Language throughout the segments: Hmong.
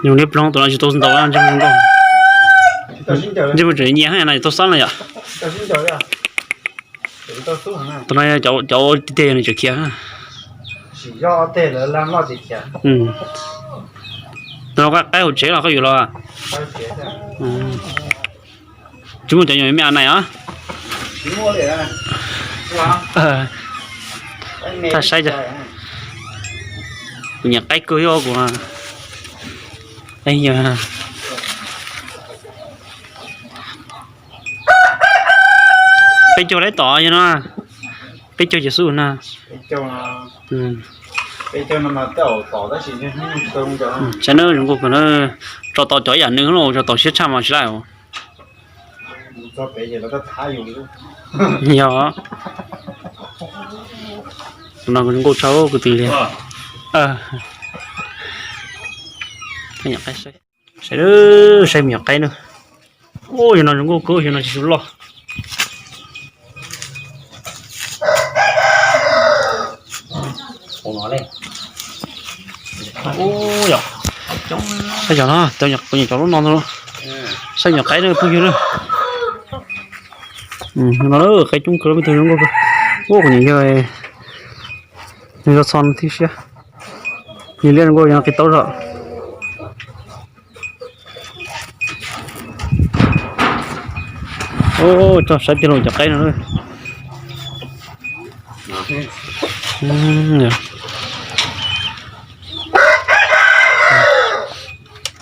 Nws liab ploog, tus no tsis tau ntaus ntsej muag zoo nkauj. Ntsej muag tseem nyias na, tau xob no yom. Tus no cov tiag tiag yog nws tseem khiav. Tus no qaib hauv tsev los koj yuav los? Tsis muaj cov nyuam me a nai os. Thaj saib, kuv nyiam qaib kawg, yog kuv peb caug lawm tom yog no, peb caug ces xub na. Saib na, zoo nkauj kawg na, tso tau cov ib yam nws los tso tau siab tshaj mas tsis laj. Yog, tus no zoo nkauj tshaj kwv tij li. Saib, saib me nyuam qaib na. Yog no zoo nkauj kawg, yog no tsis su loj. Saib cov no, kuv nyiam cov lub no ntag. Saib me nyuam qaib na phooj ywg na. No qaib coob kawg, me tug zoo nkauj kawg. Ua kuv nyiam yog nws txho txho no thiab siab. Nws liab zoo nkauj yog no qis taub zog. Tso saib tiag los cov qaib no.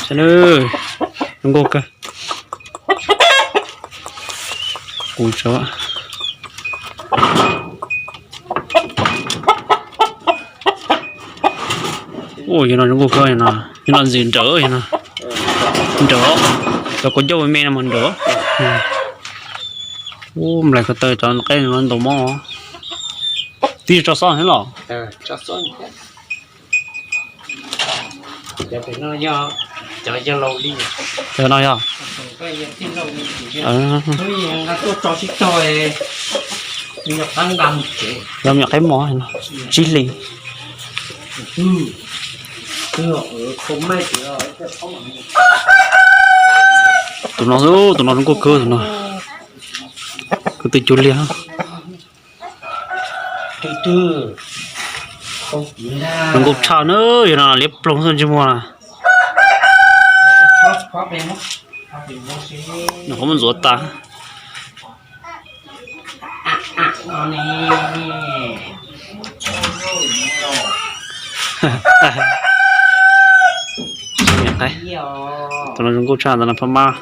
Saib na, zoo nkauj kawg. Kuv tso. Ua yog no zoo nkauj kawg no, yog no ntxim nrawm, nrawm, cov kaus ncauj me me no mas nrawm. Ua nplaim ko taw cov qaib no ntaus mob. Twb tso xob thiab los? Cov no yog, lawv me nyuam qaib mos, tsib hlis. Tus no xwb, tus no zoo nkauj kawg tus no. Kwv tij cuag liag. Zoo nkauj tshaj na, yog no liab ploog xwb ntsej muag na. Nws qhov muaj ntxuav tas. Tus no zoo nkauj tshaj, tus no phab mab.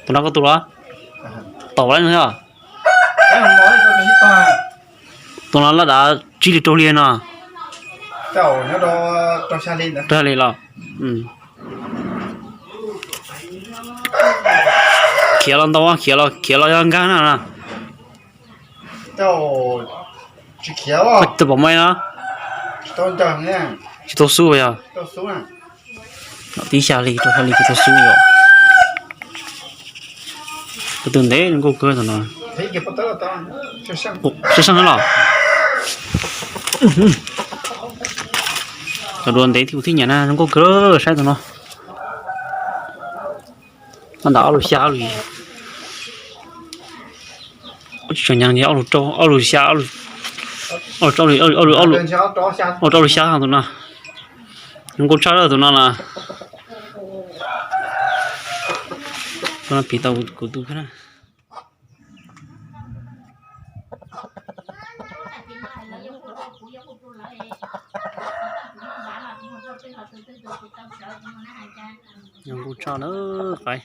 Tus no koj tus los? Tau lawm no yog? Tus no laj dav tsib hlis rau hli no. Rau hli los? Khiav los ntau, khiav los, khiav los yog nkag na. Tsis khiav, tsis pom maiv no. Tsis tau xub yog. Tib xya hli rau xya hli tsis tau xub yog. Tus ntev nkauj kawg tus no. Sab seej los? Cov duav ntev thiab kuv thiaj nyiam na, zoo nkauj kawg, saib tus no. Ntawm ob lus xya, ob lus, tsis tshua nyag, ob lus rau, ob lus xya, ob lus, ob lus rau, ob lus xya tus no. Zoo nkauj tshaj tus no na. Piv tau kuv tus na. Zoo nkauj tshaj na, qaib.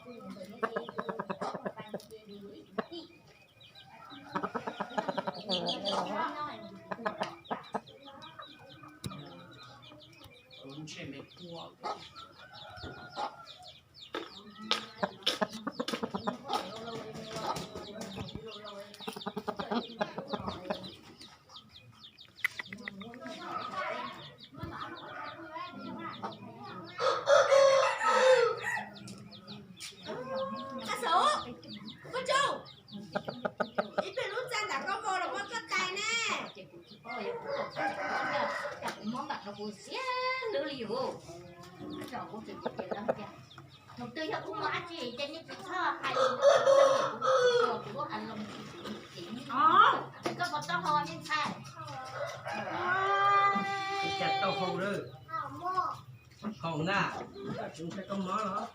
Koj Saum, koj Tsaus, ib pliag lub txaj ntawm koj vau los muab koj tais ne. Ces kuv tsis paub, yog kuv tsis paub, cas kuv mob npam no kuv siab lwj li yus. Tso kuv tsis paub ces lawv tias, tus twg yog kuv muaj dab tsi ces nej tsis txhob hais li, kuv lub hais lus tsis tsim. Koj puas tau haus me ntxhais? Cas tau haus lawm. Haus na, koj tsis ntshai koj mob los?